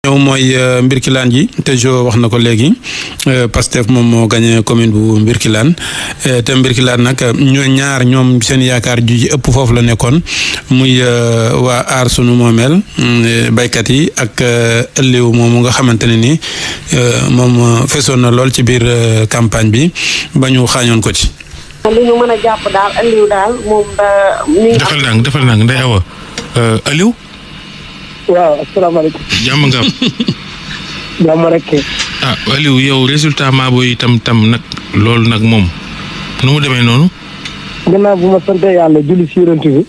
ñëw mooy Mbirkilaan ji te Jo wax na ko léegi Pastef moom moo gagné commune bu Mbirkilaan te Mbirkilaan nag ñoom seen yaakaar ju ci ëpp foofu la nekkoon muy waa aar sunu moomeel baykat yi ak ëlliw moomu nga xamante ne ni moom fesoon na lool ci biir campagne bi ba ñu xaañoon ko ci. li ñu mën a jàpp daal ëlliw daal moom defal naa Ndeye Awa ëlliw. waaw asalaamaaleykum. jàmm nga am. jàmm rek. Aliou yow résultat Mabo yi tam nag loolu nag moom nu mu demee noonu. gannaaw bu ma sant yàlla julli si yonent bi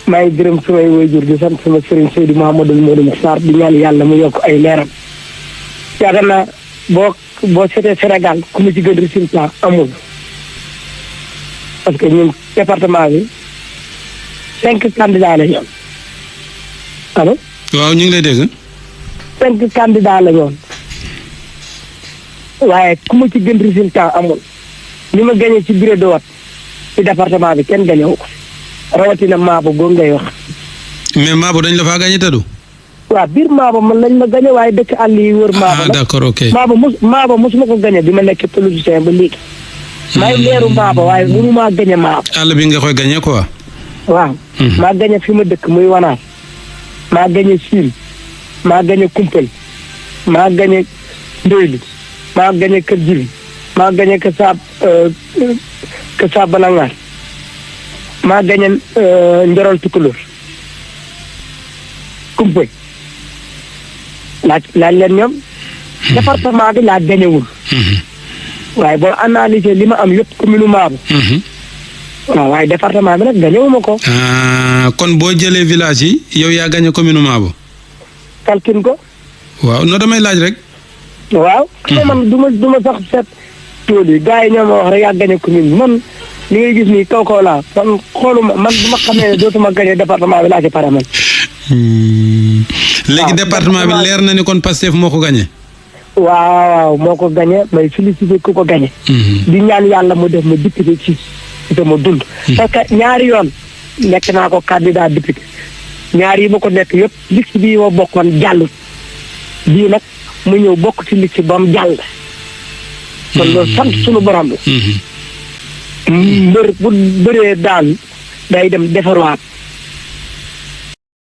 maa ngi gërëm samay waajur di sant sama sëriñ Seydou Mouhamadou Modou Sarr di ñaan yàlla mu yokk ay leeram. yaakaar naa boo seetee Sénégal ku mu ci gën résultat amul parce que ñun département bi 5 candidats la ñu am. allo. waaw ñu ngi lay dégg. 5 candidats la ñoon waaye ku ma ci gën résultat amul li ma gagné ci bureau de vote ci département bi kenn gagné wu ko rawatina Mabo boobu ngay wax. mais Mabo dañ la faa gagné tëdu. waaw biir Mabo man lañ ma gagné waaye dëkk àll yi wër Mabo. d'accord ok. Mabo mosuma ko gagné bi ma nekk politicien ba léegi. may leeru Mabo waaye mënu maa gagné Mabo. àll bi nga koy gagné quoi. waaw. maa gagné fi ma dëkk muy Wanaar. maa gagné Siin maa gagné Kumpel maa gagné Ndoyli maa gagné Kër Jibi maa gagné Kër Saab Balangaar maa gagné Njorol Tukulóor Kumpel laaj leen ñoom. département bi laa gagné wul. waaye boo analysé li ma am yëpp commune Mabo. waaw waaye département bi nag gagné wu ma ko. kon boo jëlee village yi yow yaa gagné commune Mabo. kalkin ko. waaw non damay laaj rek. waaw. man du ma sax seet tool yi gars yi ñoo ma wax rek yaa gagné commune bi man li ngay gis nii kaw laa man xooluma man bu ma xamee ne dootuma gagné département bi laa ci pare man. léegi département bi leer na ni kon Pastef moo ko gagné. waaw moo ko gagné may félicité ku ko gagné. di ñaan yàlla mu def ma député ci sama dund. parce que ñaari yoon nekk naa ko candidat député ñaar yi ma ko nekk yëpp liste bii ma bokkoon jàllut bii nag mu ñëw bokk ci liste ba mu jàll. kon loolu sant suñu borom la. mbër bu bëree daal day dem defarwaat